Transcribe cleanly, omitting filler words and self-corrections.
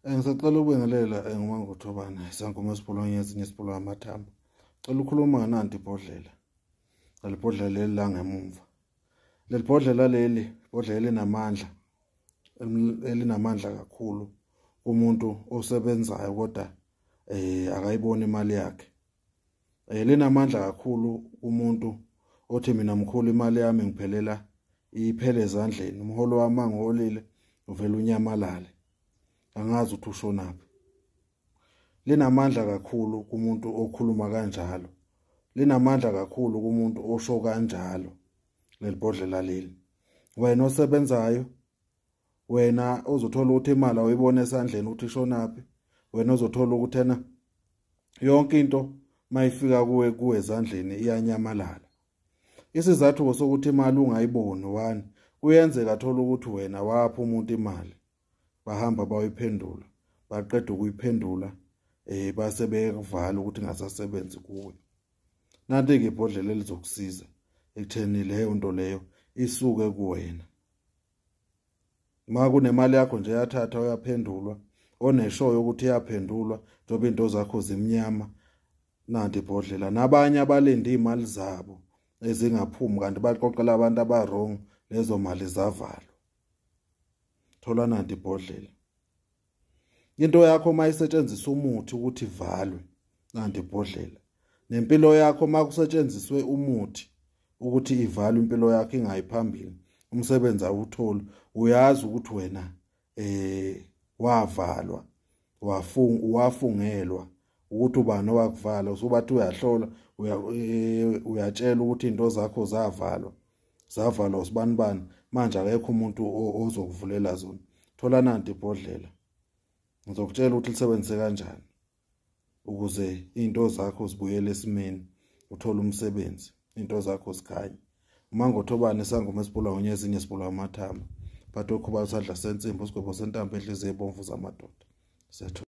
Ngisacela ukubingelela nguMangothobane, isangoma esipholwa ngezinye esipholwa amathambo. Cela ukhuluma ngananti ibhodlela. Leli bhodlela leli la ngemumva. Leli bhodlela leli, ibhodlela elinamandla, elinamandla kakhulu kumuntu osebenzayo kodwa akayiboni imali yakhe. Linamandla kakhulu umuntu othi mina mkhulu imali yami ngiphelela iphele ezandleni, umholo wami angiholile uvela unyamalale. Angazi ukuthi ushonaphi. Linamandla kakhulu kumuntu okhuluma kanjalo. Linamandla kakhulu kumuntu osho kanjalo leli bhodlela leli. Wena osebenzayo, wena ozothola ukuthi imali awuyibona esandleni ukuthi ishonaphi, wena ozothola ukuthi ena yonke into mayifika kuwe ezandleni iyanyamalala. Isizathu sokuthi imali ungayiboni, one, kuyenzeka thola ukuthi wena wapha umuntu imali, bahamba bayiphendula, baqeda ukuyiphendula base bekuvala ukuthi ingasasebenzi kuwe. Nanti-ke ibhodlela elizokusiza ekutheni leyo nto leyo isuke kuwena. Ma kunemali yakho nje yathatha uyaphendulwa, oneshoyo ukuthi iyaphendulwa njengoba into zakho zimnyama, nanti ibhodlela. Nabanye abalinde imali zabo ezingaphumi kanti baqoqela abantu aba-wrong, lezo mali zavalwa. Thola nanti ibhodlela. Into yakho mayisetshenziswa umuthi ukuthi ivalwe, nanti ibhodlela. Nempilo yakho makusetshenziswe umuthi ukuthi ivalwe impilo yakho ingayi phambili, umsebenzi awutholi, uyazi ukuthi wena wavalwa, wafungelwa ukuthi ubani owakuvala. Usubathi uyahlola, uyatshela ukuthi into zakho zavalwa, zavalwa usibani bani, manje akekho umuntu ozokuvulela zona. Thola nanti ibhodlela, ngizokutshela ukuthi lisebenzise kanjani ukuze into zakho zibuyele esimeni, uthole umsebenzi, into zakho zikhanye. UMangothobane, isangoma esipholwa ngonyezinye esipholwa amathambo, phatha okhuba isadla sensimbi, isigwebo sentambo, enhliziyo ebomvu zamadoda. Siyathola.